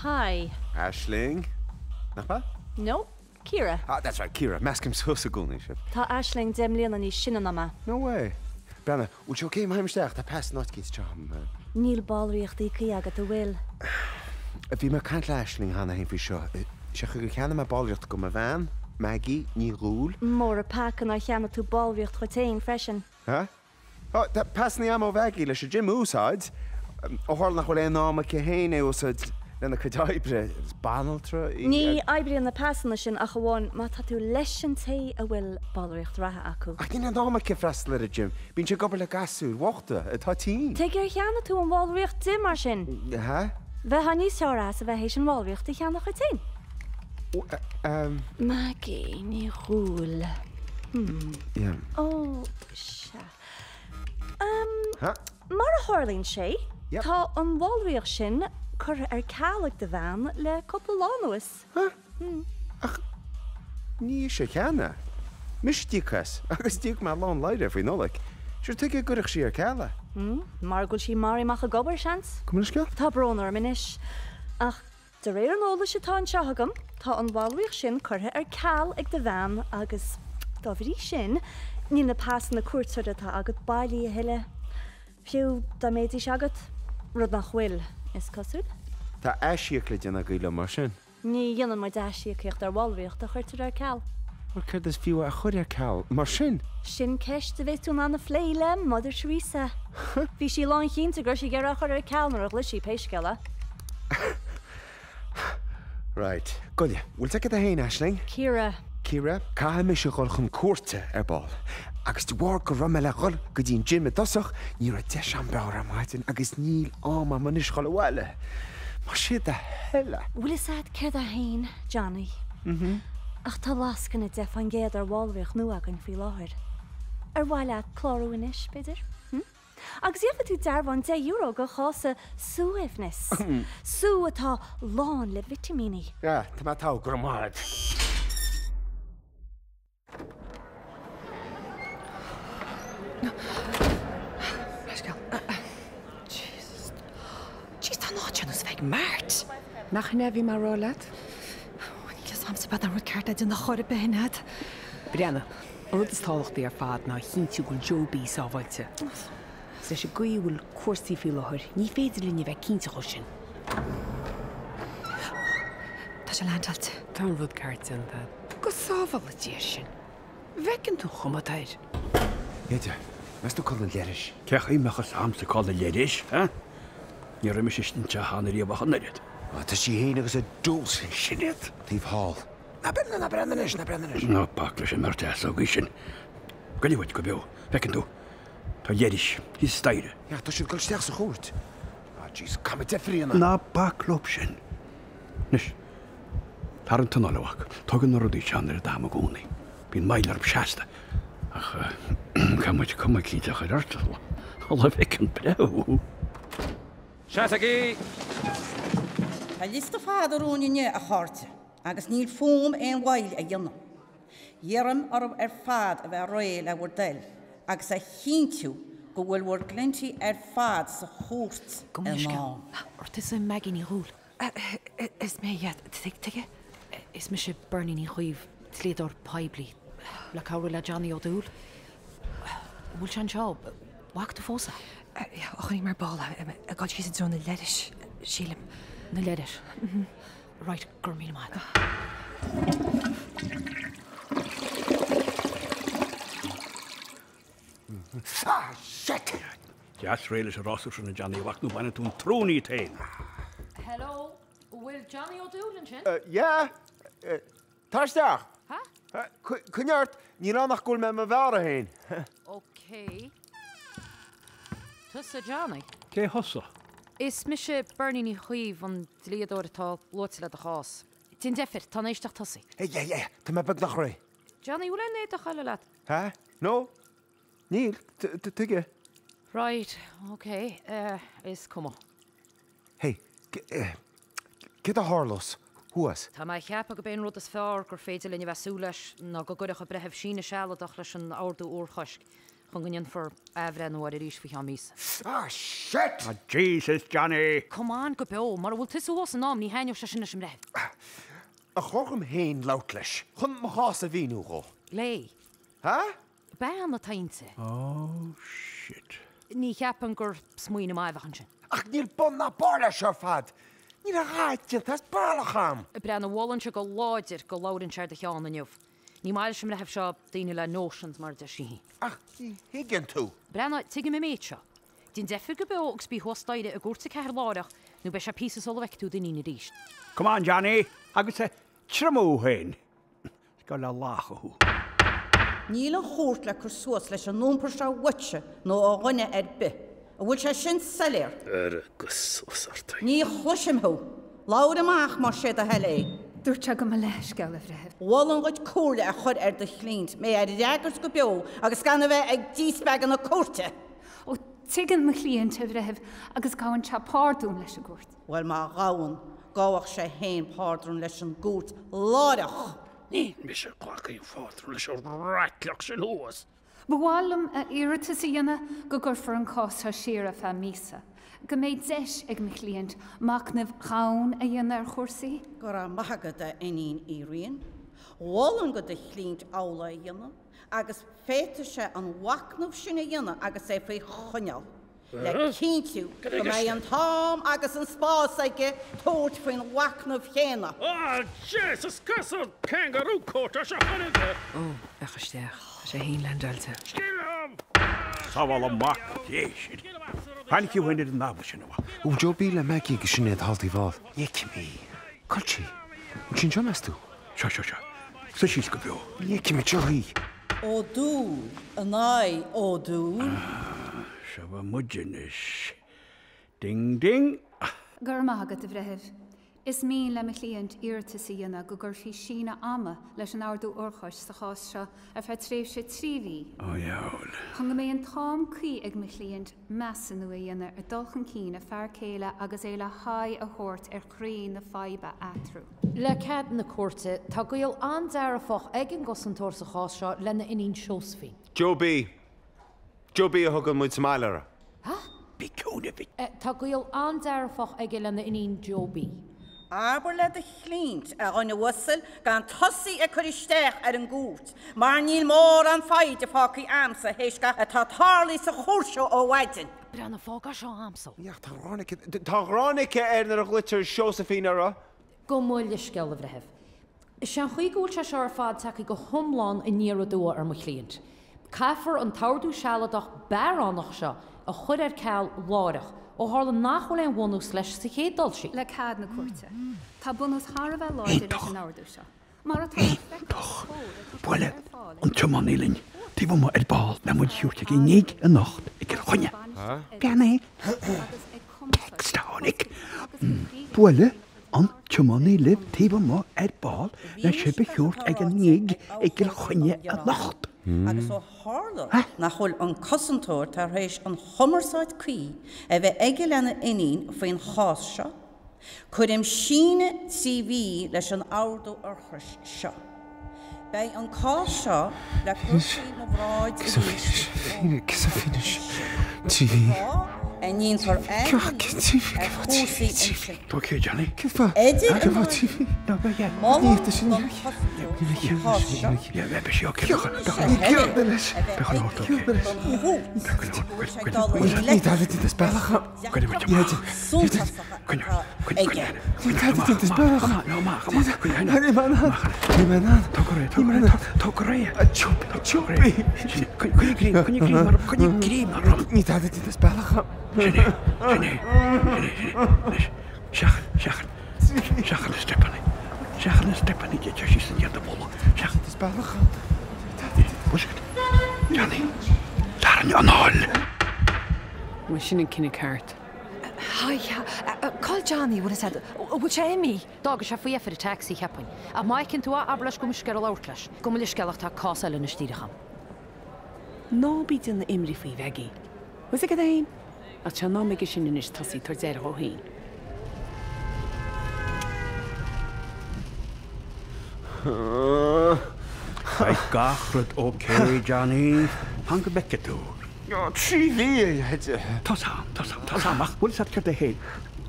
Hi. Aisling. Nach ea? No, Ciara. Ah, that's right, Ciara. Meascaim suas i gcónaí sibh. Tá Aisling 10 mbliana níos sine ná mé. No way. Breathnaigh, bhfuil sé ok má théim isteach? Tá pas in áit eicínt anseo agam. Níl ballraíocht íoctha agat, an bhfuil? Bhí mé ag caint le Aisling cheana féin faoi seo. Sé an chaoi gur cheannaigh mé ballraíocht do mo bhean, Maggie Ní Dhúill. Mór an peaca nár cheannaigh tú ballraíocht dhuit féin freisin. Hah? Ó, tá pasanna agam ó Mhaggie leis an gym a úsáid. Ó tharla nach bhfuil aon am aici féin é a úsáid lena cuid oibre, is banaltra í. Ní oibríonn na pasanna sin ach amháin má tá tú leis an té a bhfuil ballraíocht reatha acu. Ach níl aon am aici freastal ar an gym. Bíonn sí ag obair le gasúir bhochta atá tinn. Tuige ar cheannaigh tú an bhallraíocht di, mar sin? Hah? Bheifeá níos fearr as a bheith théis an bhallraíocht a cheannach dhuit féin. Maggie Ní Dhúill. Hmm. Yeah. Ó, sea. Mar a tharlaíonn sé, tá an bhallraíocht sin curtha ar ceal ag do bhean le cúpla lá anuas. Huh? Ach ní ise a cheannaigh. Mise a d'íoc as, agus d'íoc mé lán laidhre faoi Nollaig. Sure tuige a gcuirfeadh sí ar ceal é? Mar go bhfuil sí maraithe amach ag obair, seans. Gabh mo leithscéal? Tá brón orm anois, ach De réir an eolais atá anseo agam, tá an bhallraíocht sin curtha ar ceal ag do bhean agus, dá bhrí sin, níl na pasanna cuairteora atá agat bailí a thuilleadh. Fiú dá mbeidís agat, rud nach bhfuil, is cosúil. Tá aisíoc le déanamh agaibh liom mar sin. Ní dhéanann muid aisíocaíocht ar bhallraíocht a chuirtear ar ceal. Bhuel, céard is fiú é a chur ar ceal, mar sin? Sin ceist a bheas tú in ann a phlé le Mother Teresa. Bhí sí lánchinnte go raibh sí ag iarraidh é a chur ar ceal nuair a ghlaoigh sí, pé scéal é. Right. Goile, bhfuil 's agat féin, Aisling? Ciara. Ciara, caithfidh mise dhul chun cúirte ar ball. Agus de bharr go raibh mé le dhul go dtí an gym i dtosach, ní raibh deis a'm beár ar maidin agus níl am a'm anois dhul abhaile. Más é do thoil é. Bhfuil fhios a'd céard é féin, Johnny? Ach tá lascaine 10% ar bhallraíocht nua againn faoi láthair. Ar mhaith leat clárú anois, b'fhéidir? Hm? Agus gheobhaidh tú dearbhán €10 do chása suaimhneas. Sú atá lán le vitimíní. Yeah, tá mé togha, go raibh maith a'd. Jesus. Jeez, tá an áit ar nós a bheith ag mart. Nach in é a bhí mé a rá leat? Níl fhios a'msa ab é an rud ceart le déanamh chor ar bith, an ea? Breathnaigh, an rud is tábhachtaí ar fad ná a chinntiú go bhfuil Joe B sábháilte. Agus leis an gcaoi a bhfuil cúrsaí faoi láthair, ní féidir linn a bheith cinnte dhó sin. Tá sé leaindeáilte. Tá an rud ceart déanta agat. Go sábhála Dia sinn. An bhfeiceann tú an chuma atá air. Deaide, meas tú cá bhfuil an leithreas? Cé chaoi a mbeadh fhios a'msa cá bhfuil an leithreas, ha? Ní raibh mise istigh anseo cheana riamh ach an oiread. Tá sí fhéin agus a dose. Sin iad. Taobh thall. Ná breathnaigh, ná breathnaigh anois, ná breathnaigh anois. Ná bac leis an mbeirt easógaí sin. Goile uait go beo, feiceann tú. Tá leithris thíos staighre. Yeah, tá siad ag dul isteach sa chúirt. Ah, jeez, caithfidh mé deifir a dhéanamh. Ná bac leo sin. Anois, tar an t-anáil, a mhac. Tógann na rudaí seo an oiread ama i gcónaí. Bíonn moill orthu seasta. Ach caithfidh muid cuma eicínt a chur ort sula bhfeiceann an breitheamh thú. Seasaigí! Tá liosta fada romhainn inniu, a chairde, agus níl fúm aon mhoill a dhéanamh. Iarraim oraibh ar fad a bheith réidh le bhur dtoil agus a chinntiú go bhfuil bhur gcliaint ar fad sa chúirt Gabh mo in leithscéal. am. Ar tusa Maggie Ní Dhúill? Is mé, yeah. Tuige? Is mise Bernie Ní Chaoimh, dlíodóir poiblí. Le cabhrú le Johnny Ó Dúill. An bhfuil sé anseo? Bhfaca tú fós é? Chonaic mé ar ball é, ag dul síos i dtreo na leithris, sílim. Na leithris? Right, go raibh míle maith agat. Ah, shit! Deas réidh leis an rásúr sin a Johnny, a mhac, nó bainfidh tú an tsrón díot féin. Hello, bhfuil Johnny Ó Dúill ansin? Yeah, tar isteach. Ha? Coinnigh ort, níl ann ach go bhfuil mé i mo bheára féin. Ok. Tusa Johnny? Cé thusa? Is mise Bernie Ní Chaoimh, an dlíodóir atá luaite le do chás. Déan deifir, tá an éisteacht tosaithe. Hey, yeah, yeah, tá mé beagnach réidh. Johnny, bhfuil aon éadach eile leat? Ha? No? Níl, tuige? Right, ok, is cuma. Hey, céard a tharlós thuas? Tá mé a cheapadh gurb é an rud is fearr gur féidir linn a bheith ag súil leis ná go gcuirfeadh an breitheamh síneadh sealadach leis an ordú urchoisc. chun go ndéanfar athbhreithniú air arís faoi cheann míosa. Ah, shit! Ah, Jesus, Johnny! Come on, go beo, mura bhfuil tusa thuas in am, ní thaitneodh sé sin leis an mbreitheamh. Ar chóir dhom féin labhairt leis, chun mo chás a mhíniú dhó? Léi. Ha? Bean atá inti. Oh, shit. Ní cheapaim gur smaoineamh maith a bheadh ansin. Ach níl bun ná barr leis seo ar fad! Níl a dhath déanta as bealach a'm! Breathnaigh, mholfainnse go láidir go labhraíonn sé ar do cheann inniu. Ní maith leis an mbreitheamh seo daoine le notions, mar a deir sí. Ach ní thuigeann tú. Breathnaigh, tuigim an méid seo. Déan deifir go beo agus bí thuas staighre i gcúirt a ceathair láithreach nó beidh sé píosa sula bhfeicfidh tú d'iníon arís. Come on, Johnny, agus triomú féin. Is geall le lacha thú. Níl an chúirt le cur suas leis an iompar seo uaitse nó ó dhuine ar bith. An bhfuil sé sin soiléir? Ar go sos ort. Ní chloisim thú. Labhair amach más é do thoil é. Dúirt sé gabh mo leithscéal, a bhreithimh. Mholfainn dhuit comhairle a chur ar do chliaint, mé a fhreagairt go beo agus gan a bheith ag díspeagadh na cúirte. Ó, tuigeann mo chliaint, a bhreithimh, agus gabhann sé pardún leis an gcúirt. Bhuel, má ghabhann, gabhadh sé féin pardún leis an gcúirt láithreach. Níl mise ag glacadh aon phardún leis an raicleach sin thuas. Ba mhaith liom iarratas a dhéanamh go gcuirfear an cás seo siar ar feadh míosa, go mbeidh deis ag mo chliaint machnamh dhomhain a dhéanamh ar chúrsaí. Go raibh maith agat, a Iníon Uí Riain. Mholfainn do do chliaint amhlaidh a dhéanamh agus féadfaidh sé an mhachnamh sin a dhéanamh agus é faoi choinneáil. le cinntiú go mbeidh an t-am agus an spás aige tabhairt faoin mhachnamh chéanna. Ah, Jesus, gasúr kangaroo court é seo chor ar bith. Ó, féach isteach, tá sé fhéin leaindeáilte. Sábhála mac Dé sinn. Tháinig thú féin ar an eagla sin, a mhac. Ó, Joe B le Maggie agus Sinéad thall taobh thall. Ní fheicim í. Cá bhfuil sí? An bhfuil sí anseo, meas tú? Seo, seo, seo. Suigh síos go beo. Ní fheicim anseo í. Ó Dúill in aghaidh Ó Dúill. Seo muid anois. Ding ding! Go raibh maith agat, a Bhreithimh. Is mian le mo chliaint iarratas a dhéanamh go gcuirfí síneadh ama leis an ordú urchoisc sa chás seo ar feadh tréimhse 3 mhí, Ó dheabhail. chun go mbeidh an t-am cuí ag mo chliaint measúnú a dhéanamh ar dul chun cinn a fear céile agus é le haghaidh a thabhairt ar chroí na faidhbe eatarthu. Le cead na cúirte, tá gaol an-dearfach ag an gcosantóir sa chás seo lena iníon Seosaimhín. Joe B. Joe B a thugann muid sa mbaile uirthi. Ha? Bí ciúin, a mhic. Tá gaol an-dearfach aige lena iníon Joe B. Abair le do chliaint, a dhuine uasail, gan tosaí ag cur isteach ar an gcúirt, mar níl mórán foighde fágtha a'msa théis gach atá tarlaithe sa chúirt seo ó mhaidin. Breathnaigh, fág é seo a'msa. Ach tá gráin aici, tá gráin aici air nuair a ghlaoitear Seosaimhín uirthi. Gabh mo leithscéal, a Bhreithimh. Is é an chaoi go bhfuil sé seo ar fad tagtha go hiomlán aniar aduaidh ar mo chliaint. Caithfear an t-ordú sealadach bearránach seo a chur ar ceal láithreach, ó tharla nach bhfuil aon bhunús leis sa chéad dul síos. Le cead na cúirte. Tá bunús thar a bheith láidir leis an ordú seo. Mar atá le feiceáil Iontach! sa chomhad atá curtha Buailfidh ar fáil ag an tiománaí linn taobh amuigh ar ball le muid a thabhairt ag an ngig anocht i gCill Chainnigh. Bean é. Text a tháinig. Buailfidh an tiománaí libh taobh amuigh ar ball le sibh a thabhairt ag an ngig i gCill Chainnigh anocht. Agus ó tharla nach bhfuil an cosantóir tar éis an chumarsáid cuí a bheith aige lena iníon faoin chás seo, Cuirim síneadh 3 mhí leis an ordú urchoisc seo. Beidh an cás seo le cur faoi mo bhráid arís i dtráth a ndéanfar athbhreithniú ar chúrsaí ansin. Idir an dá linn, molaim don chosantóir sa chás seo fianaise eile a bheith aige don chúirt go bhfuil sé ag dul i ngleic leis na suntasacha atá aige. Bhuel, sin an cinneadh ceart. Haigh, cá bhfuil Johnny, bhfuil fhios a'd, an bhfuil sé imithe? D'fhága sé faoi dheifir i taxi, cheapfainn. Ach má fheiceann tú é, abair leis go bhfuil mise ag iarraidh labhairt leis. Gabh mo leithscéal ach tá cás eile anois díreach a'm. Ná bí ag déanamh imní faoi Mhaggie. Bhfuil fhios agat fhéin? Ach tá an am aige sin anois tosaí ag tabhairt aire dhó fhéin. Beidh gach rud ok, Johnny. Fan go bhfeicfidh tú. 3 mhí, a Dhaidí. Tá's a'm, tá's a'm, tá's a'm, ach bhfuil 'fhios a'd céard é fhéin?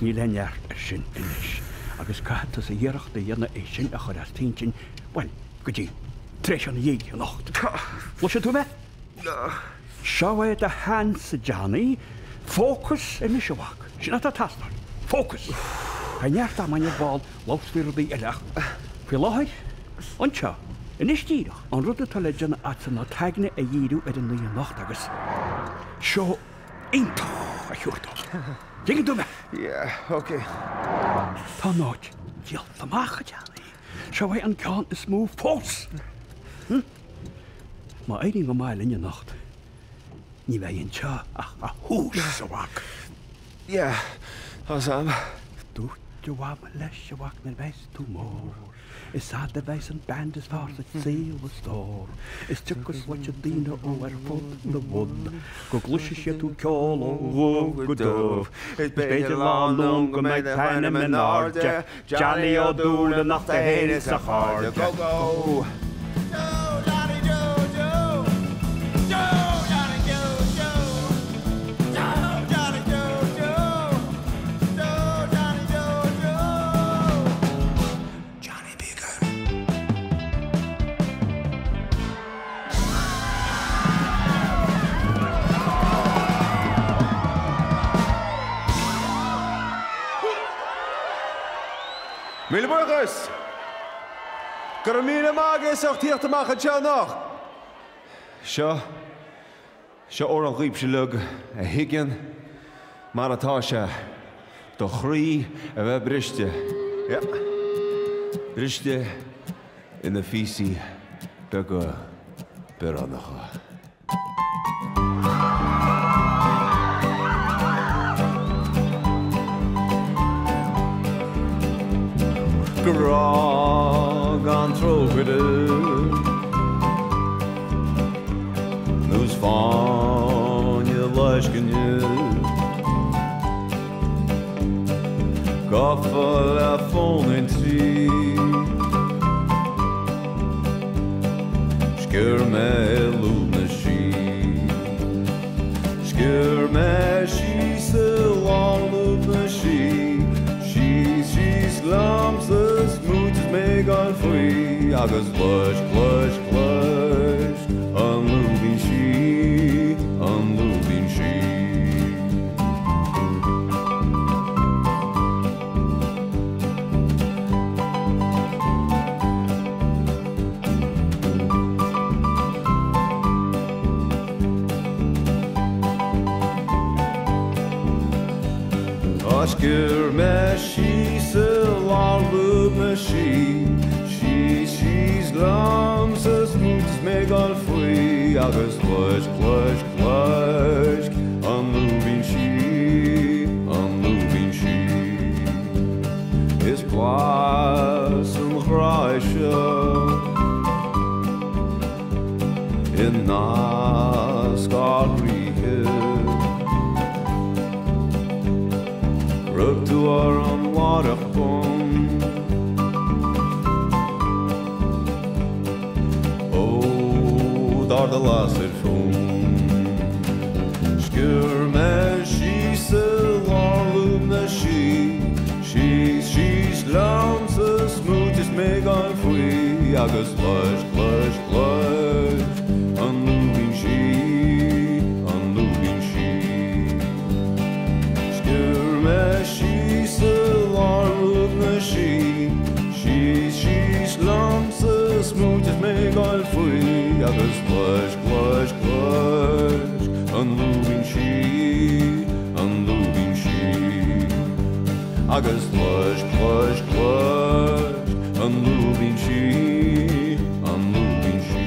Níl aon neart air sin anois, agus caithfidh tusa iarracht a dhéanamh é sin a chur as t'intinn, bhuel, go dtí tar éis an ghig anocht. Chloiseann tú mé? Seo é do sheans, a Johnny. Fócas anois, a mhac. Sin atá ag teastáil. Fócas. Beidh neart ama againn ar ball labhairt faoi rudaí eile ach faoi láthair, anseo, anois díreach, an rud atá le déanamh a'dsa ná t'aigne a dhíriú ar an oíche anocht agus seó iontach a thabhairt dóibh. Tuigeann tú mé? Yeah, ok. Tá an áit díolta amach, a Johnny. Seo é an ceann is mó fós. Hm? Má éiríonn go maith linn anocht, ní bheidh anseo ach an tús, a mhac. Yeah, tá's a'm. Dúirt a mhama leis, a mhac, nuair a bheas tú mór, is a'd a bheas an band is fearr sa tsaol, a stór. Is tiocfaidh sluaite daoine ó ar fud na bhfud go gcloisfidh siad tú ceol ó dhubh go dubh. Is b'fhéidir lá anonn go mbeidh t'ainm in airde Johnny Ó Dúill anocht é fhéin is a chairde. Go go! Joe Johnny Joe Joe Joe Johnny Joe Joe Joe Johnny Joe Joe Joe Johnny Joe Joe Johnny B. Goode. Míle buíochas! Go raibh míle maith agaibh as ucht tíocht amach anseo anocht. Seo, seo amhrán dhaoibhse uilig a thuigeann mar atá sé do chroí a bheith briste. Yeah. Briste ina phíosaí beaga bioránacha. Grá gan trócaire Nós fáinne lascaine Gafa le fonn inti. Sciorr mé i lúb na sí. Sciorr mé síos i lár lúb na sí. Síos, síos liomsa smúit is mé ag gabháil faoi agus loisc, loisc, loisc an lúibín sí, an lúibín sí. Á sciorr mé síos i lár lúb na sí, síos, síos liomsa smúit is mé ag gabháil faoi agus loisc, loisc, loisc an lúibín sí, an lúibín sí. Is blas an ghrá é seo I nasc ár gcroíthe. Rug tú orm láithreach bonn. Ó d'ard do lasair fúm. Sciorr mé síos i lár lúb na sí. Síos, síos liomsa smúit is mé ag gabháil faoi agus loisc, loisc, loisc an lúibín sí, an lúibín sí. Sciorr mé síos i lár lúb na sí, síos, síos liomsa smúit is mé ag gabháil faoi agus loisc, loisc, loisc an lúibín sí, an lúibín sí. Agus loisc, loisc, loisc an lúibín sí, an lúibín sí.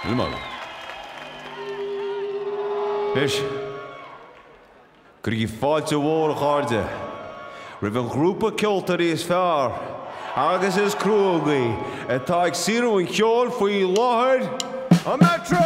Míle maith agat. Anois, cuirigí fáilte mhór, a chairde, roimh an ghrúpa ceoltóirí is fearr agus is cruógaí atá ag saothrú an cheoil faoi láthair, an Metro!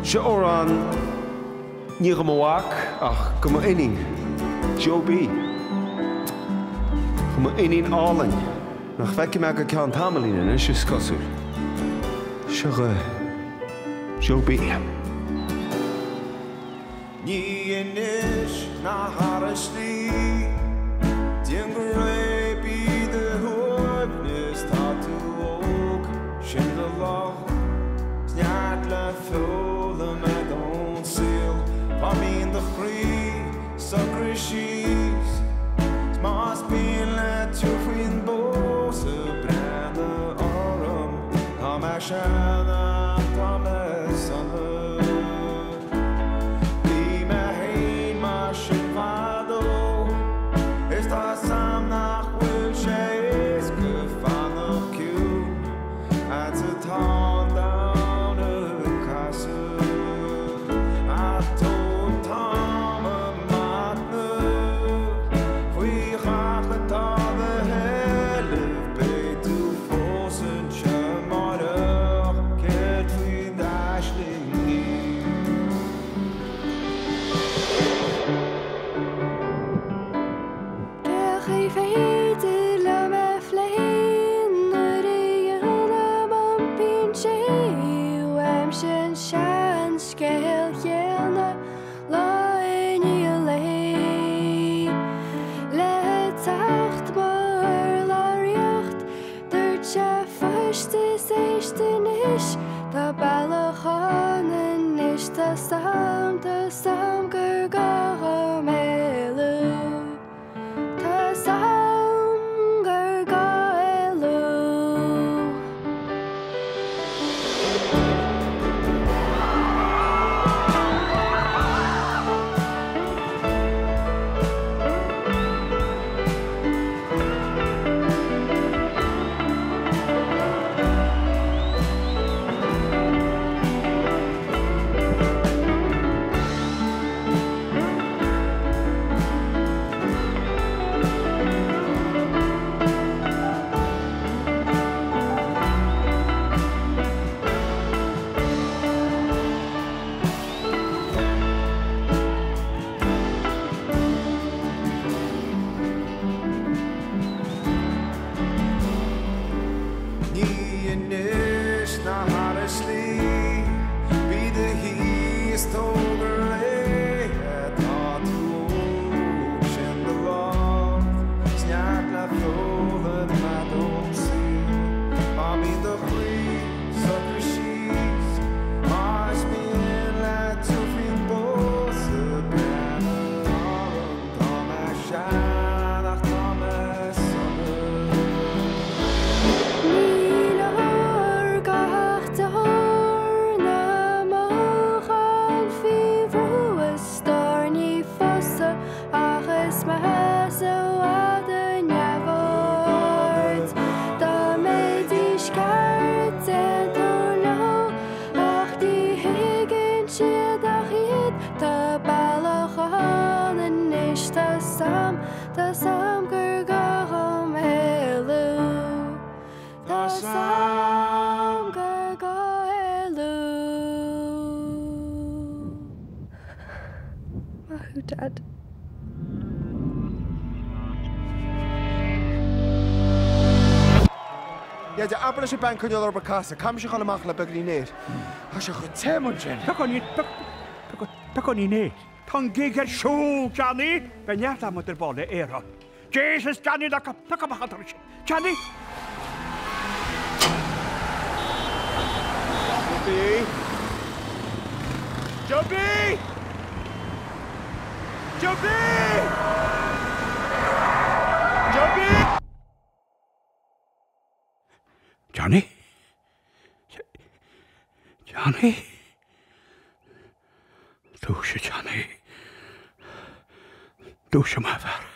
Seo amhrán ní do mo mhac ach do m'iníon, Joe B. Do m'iníon álainn, nach bhfeicfidh mé go ceann tamaillín anois, is cosúil. Seo do Joe B. Ní anois ná thar an slí, déan go réidh, bí i do shuaimhneas, tá tú óg, sin do locht, 's neart le foghlaim a'd ón saol, má bhíonn do chroí socraigh síos, 's más mian leat tabhairt faoin bpósadh, breathnaigh orm, tá mé sean ach tá mé sona. Bhí mé fhéin mar sin fadó, is tá 'fhios a'm nach bhfuil sé éasca fanacht ciúin, fhad 's atá an domhan ag casadh. Ach tóg an t-am a machnamh faoi ghach atá le héileamh, beidh tú fós anseo amárach, céard faoi d'aislingí? Cén chaoi féidir liom a phlé nuair a dhéanaim an pointe uaimse an seanscéal chéanna lá i ndiaidh lae. Le teacht m'urlabhraíocht dúirt sé fuist is éist anois tá bealach ann anois tá 's a'm tá 's a'm gur gá dhom éalú. Tá 's a'm gur gá éalú. Ní anois ná thar an slí, bí i do shuí is tóg go réidh é, tá tú óg, sin do locht, 's neart le foghlaim a'd ón saol. Má bhíonn do chroí socraigh síos, más mian leat tabhairt faoin bpósadh, breathnaigh orm, tá mé sean ach tá mé sona. Ní leor gach deoir ná mothúchán faoi bhrú a stór ní fusa ach is measa i bhfad an neamhaird. Dá mbeidís ceart d'aontóinn leo ach ní thuigeann siad ach iad. Tá bealach ann anois tá 's a'm, tá 's a'm gur gá dhom éalú. Tá 's a'm gur gá éalú. Maith thú, Dad. Deaide, abair leis an bean coinneáil orthu ag casadh, caithfidh mise a dhul amach le beagáinín aeir. Tá sé chomh te ansin. Beagáinín, beagáinín aeir. Tá an gig ar siúl, Johnny! Beidh neart ama ar ball le aer a. Jesus, Johnny, ná pioc amach an doras sin. Johnny! Joe B! Joe B! Joe B! Johnny? Johnny? Dúisigh Johnny. Dúisigh mo fhear.